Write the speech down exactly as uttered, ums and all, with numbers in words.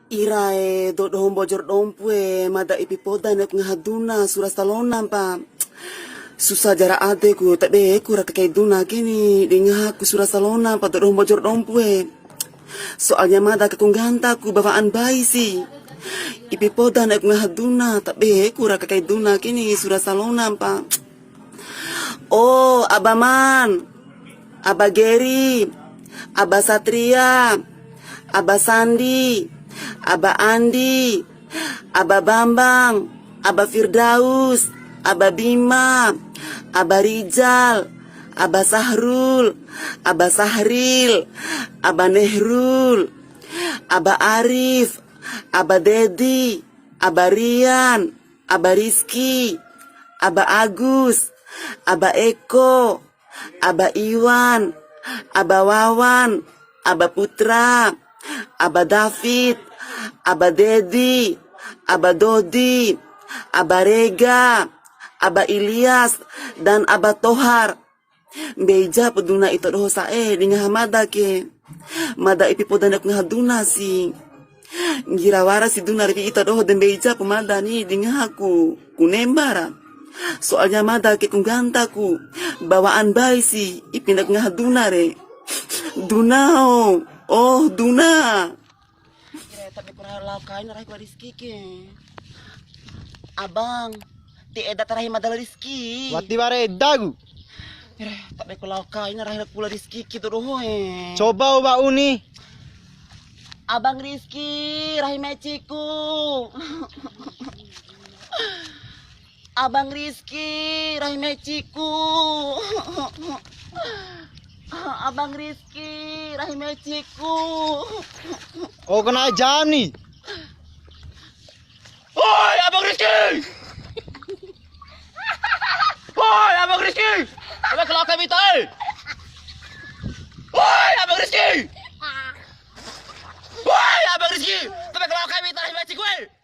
Irae, dou doho Mbojo ro Dompu e, mada ipi poda ne'eku ngaha duna sura salona mpa. Susa jara adeku, tabe ku ra kakai duna ke ni, di ngahaku sura salona mpa dou doho Mbojo ro Dompu e. Soalnya mada ke ku ngganta ku ba wa'an bai si. Ipi poda ne'eku ngaha duna, tabe ku ra kakai duna ke ni sura salona mpa. Oh, Aba Man, Aba Geri, Aba Satria, Aba Sandi, Aba Andi, Aba Bambang, Aba Firdaus, Aba Bima, Aba Rijal, Aba Sahrul, Aba Sahril, Aba Nehrul, Aba Arif, Aba Dedi, Aba Rian, Aba Rizky, Aba Agus, Aba Eko, Aba Iwan, Aba Wawan, Aba Putra, Aba David, Aba Dedi, Aba Dodi, Aba Rega, Aba Ilyas, dan Aba Tohar. Mbei japu duna ita doho sa'e di ngaha mada ke. Mada ipi poda ne'eku ngaha duna si. Ngira wara si duna ra wi'i ita doho de mbei japu mada ni di ngahaku ku nemba ra. Soalnya mada ke ku ngganta ku ba wa'an bai si ipi ne'eku ngaha duna re. Duna o, oh duna. Ire, tabe ku lao kaina rahi ku la Rizky ke. Abang, ti eda ta rahi mada la Rizky. Wati wara edaku. Ire, tabe ku lao kaina rahi ku la Rizky ke dou doho e. Coba wa'u ni. Abang Rizky, rahi meciku. Abang Rizky, rahi meciku. Abang Rizky, rahi meciku. Oh, kena jam nih. Woi, Abang Rizky. Woi, Abang Rizky. Tabe ku lao kai mita e. Woi, Abang Rizky. Woi, Abang Rizky. Tabe ku lao kai mita, rahi meciku e.